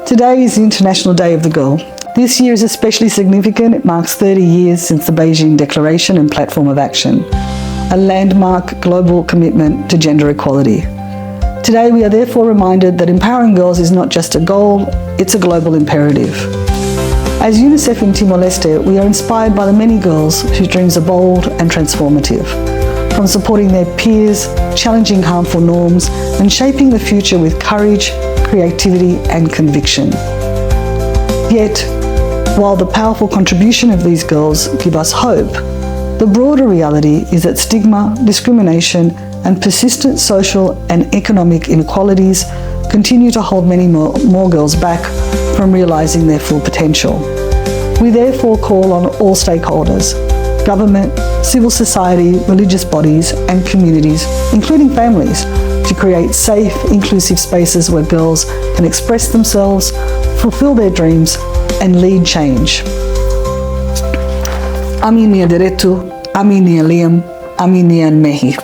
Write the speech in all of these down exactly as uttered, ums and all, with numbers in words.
Today is the International Day of the Girl. This year is especially significant. It marks thirty years since the Beijing Declaration and Platform of Action, a landmark global commitment to gender equality. Today, we are therefore reminded that empowering girls is not just a goal, it's a global imperative. As UNICEF in Timor-Leste, we are inspired by the many girls whose dreams are bold and transformative. From supporting their peers, challenging harmful norms, and shaping the future with courage, creativity, and conviction. Yet, while the powerful contribution of these girls give us hope, the broader reality is that stigma, discrimination, and persistent social and economic inequalities continue to hold many more, more girls back from realizing their full potential. We therefore call on all stakeholders, government, civil society, religious bodies, and communities, including families, to create safe, inclusive spaces where girls can express themselves, fulfill their dreams, and lead change. Ami-nia direitu, ami-nia lian, ami-nia mehi.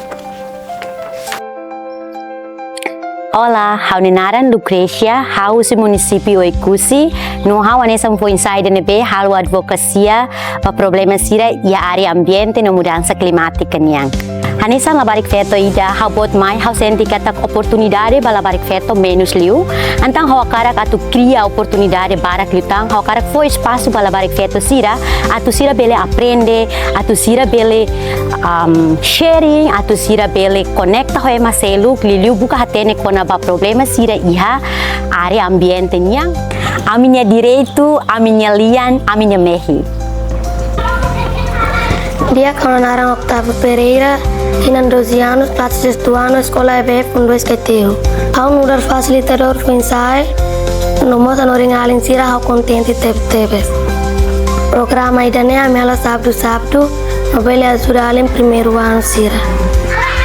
Olá, ha'u-nia naran Lucrecia, ha'u husi munisípiu Oekusi, no ha'u hanesan foin-sa'e ida ne'ebé halo advokasia ba problema sira iha área ambiente no mudansa klimátika nian. Hanesan labarik-feto ida, ha'u boot mai ha'u sente katak oportunidade ba labarik-feto menus liu, entaun ha'u hakarak atu kria oportunidade barak liután, ha'u hakarak fó espasu ba labarik-feto sira, atu sira bele aprende, atu sira bele, am, sharing, atu sira bele konekta ho ema seluk, liuliu buka hatene kona-ba problema sira iha área ambiente nian. Ami-nia direitu, ami-nia lian, ami-nia mehi. Di'ak, ha'u-nia naran Octavio Pereira, tinan doze anos, klase sestu anu, eskola E B F Fundu S K T U. Ha'u nu'udar fasilitadór foin-sa'e, no mós hanorin alin sira ha'u kontente teb-tebes. Programa ida-ne'e ami halo sábadu-sábadu, no bele ajuda alin primeiru anu sira.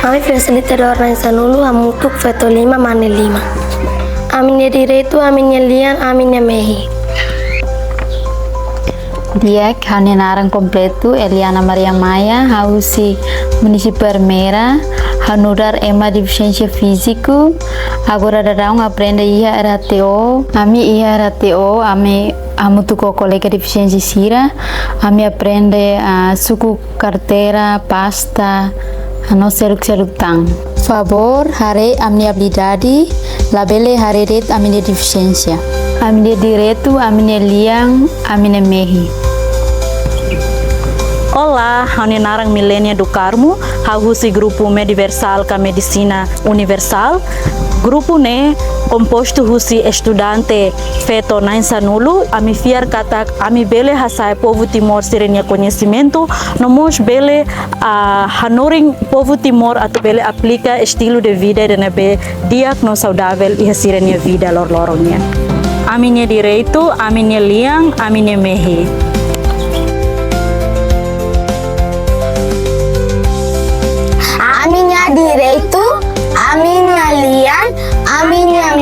Ami fasilitadór na'in-sanulu, hamutuk feto lima, mane lima. Ami-nia direitu, ami-nia lian, ami-nia mehi. Di'ak, ha'u-nia naran kompletu Eliana Maria Maia, ha'u husi munisípiu Ermera, ha'u nu'udar ema defisiénsia fíziku, agora daudaun aprende iha R H T O, ami iha R H T O, ami hamutuk ho kolega defisiénsia sira, ami aprende, ah, suku karteira, pasta, no seluk-seluk tan. Favór haree ami-nia abilidade, labele haree de'it ami-nia defisiénsia. Ami-nia direitu, ami-nia lian, ami-nia mehi. Olá, ha'u-nia naran Milenia do Carmo, ha'u husi grupu Mediversal ka Medisina Universál. Grupu ne'e kompostu husi estudante feto na'in-sanulu, ami fiar katak ami bele hasa'e povu Timor sira-nia koñesimentu, no mós bele, ah, hanorin povu Timor atu bele aplika estilu de vida ida ne'ebé di'ak no saudavel iha sira-nia vida loroloron nian. Ami-nia direitu, ami-nia lian, ami-nia mehi. Ami-nia direitu, ami-nia lian, ami-nia